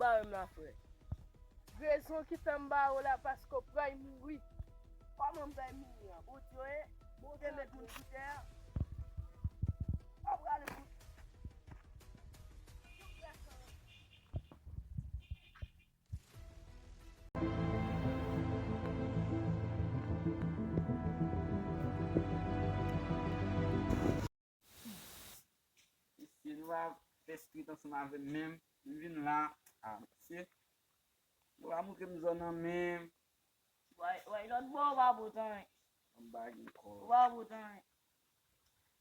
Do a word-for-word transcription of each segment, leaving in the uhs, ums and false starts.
Ba yo m la, frè. Rezon ki fè m ba yo la, paske w pral mouri. Kòman m pral mouri an? Bondye, Bondye met moun sou tè a. W ap rale pou Si nou pa fè street ansanm avè m menm, m vin la, a, mesye, nou pa montre m zòn nan menm. Wè, wè, lòt bò, ou pa pote anyen. Anba gen kò. Ou pa pote anyen.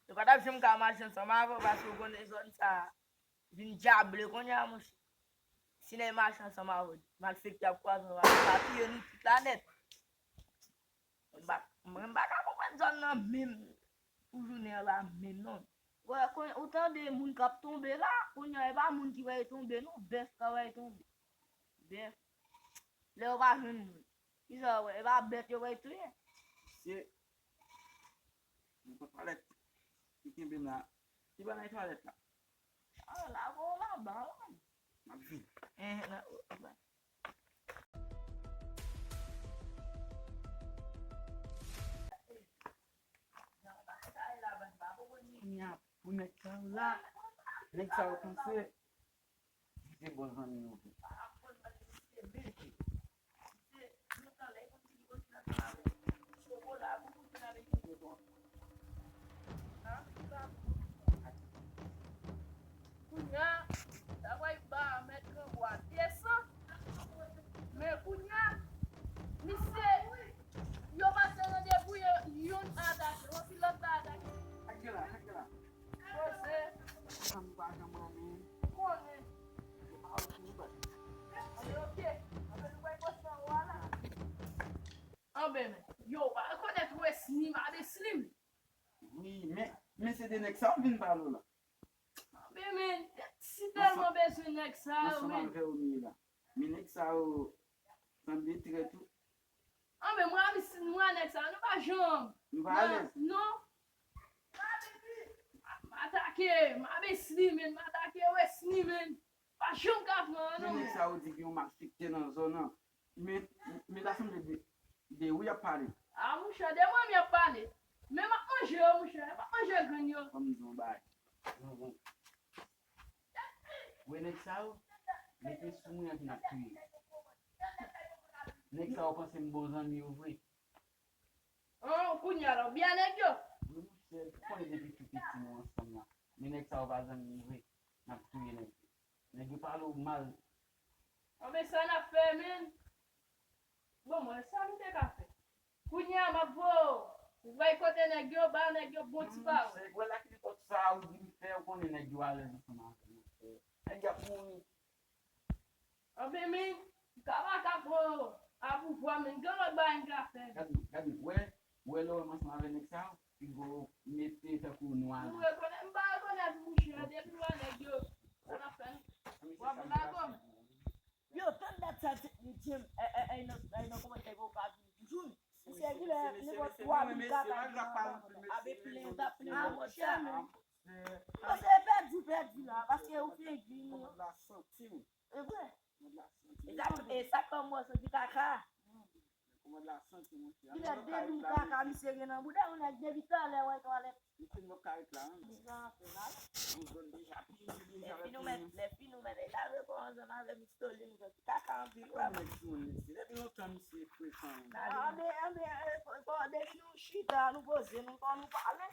Yo pa t ap janm ka mache ansanm avè w, paske w konnen zòn sa a vin dyable kounye a, monchè. Si nèg mache ansanm avè w, malfektè ap kwaze ansanm avè w, sa touye nou tout la nèt. M pa, mwen, m pa ka konprann zòn nan menm pou jounen an la menm, non. Wè, kon, ou tande moun k ap tonbe la, kounye a, e pa moun ki wè yo tonbe, non, bèf ka wè yo tonbe. Bèf. Lè yo pa jwenn moun. Kisa yo wè? E pa bèt yo wè yo touye? Se, mwen pa palèt. Ki kenbe m la? Ki ba nan twalèt la? Ah, lave w laba, la. M ap vin. Eh, la, oh, oh, ba. Kounye a, pou nèg sa yo la, nèg sa yo panse se bon zanmi yo vre. Kounye a, sa pral ba mèt grangou a desan. Men kounye a, misye, yo pase randevou yo, youn atake, epi lòt la atake. Poze. Zanmi pa janm renmen. Konnen. Anben, oke. Anben, nou pral poste anwo a la. Anben, men. Yo, pa rekonèt Wesny, Mabe Slim. Wi, men, men se de nèg sa yo m vin pale w la. Anben, men, si tèlman bezwen nèg sa yo, men. Ansanm avè w m ye la. Men nèg sa yo sanble trèt wi. Anben, mwen avè, mwen a nèg sa yo, nou pa janm. Nou pa alèz. Non. M atake, Mabe Slim, men, m atake Wesny, men. Pa janm ka pran, non. Men nèg sa yo di gen yon malfektè nan zòn nan. Men, men ta sanble de, de ou y ap pale. A, monchè, de mwen m y ap pale. Men m ap manje yo, monchè. M ap manje grenn yo. Ban m di w yon bagay. Yon, yon. Wè nèg sa yo, mete sou mwen anpi n ap touye. Nèg sa yo panse m bon zanmi yo vre. An, kounye a la, w byen nèg yo? Wi, monchè, ou konnen depi tou piti nou ansanm la. Men nèg sa yo pa zanmi m vre. N ap touye nèg yo. Nèg yo pale w mal. Anben sa n ap fè, men. Bon, mwen, sa nou te ka fè. Kounye a, m ap voye w. Ou voye kote nèg yo, ba nèg yo bon ti pawòl. Wè la ki nenpòt sa ou di m fè, ou konnen nèg yo alèz ansanm avè m. Nèg y ap mouri. Anben, men, m ka pa ka pran a pouvwa, men gen lòt bagay m ka fè. Gade, gade, wè, wè lè w ansanm avè nèg sa yo, piga w mete tankou nwa la. Ou rekonèt, m pa rekonèt mouche, depi w wè nèg yo, sa n ap fè, w ap lago m. Yo, tann dat sa, ti, ti, e, e, e, nan, e, nan kòmantè yo ka vin toujou. Misye di lè nenpòt twa mil kaka gen nan kòmantè. Ape plen, t ap plen nan kòmantè, men. Misye pèdi, pèdi la, paske ou figi nou. E vre. E sa, e sa kòm mwen santi kaka. Li fè de doum kaka misye gen nan bouda, yon nèg depi talè wè twalèt. Li fin bò kay la, hein. Li sa fè mal. Yon zòn deja pini, deja. Lè fi nou mèt, lè fi nou mèt, e lave kò ansanm avè Mistolin, nou fè kaka anpil, wè. Kòman nèg di yon nèg, se depi lontan misye frekan. Anben, anben, e, fò, fò, depi nou chita, nou poze, nou fò nou pale.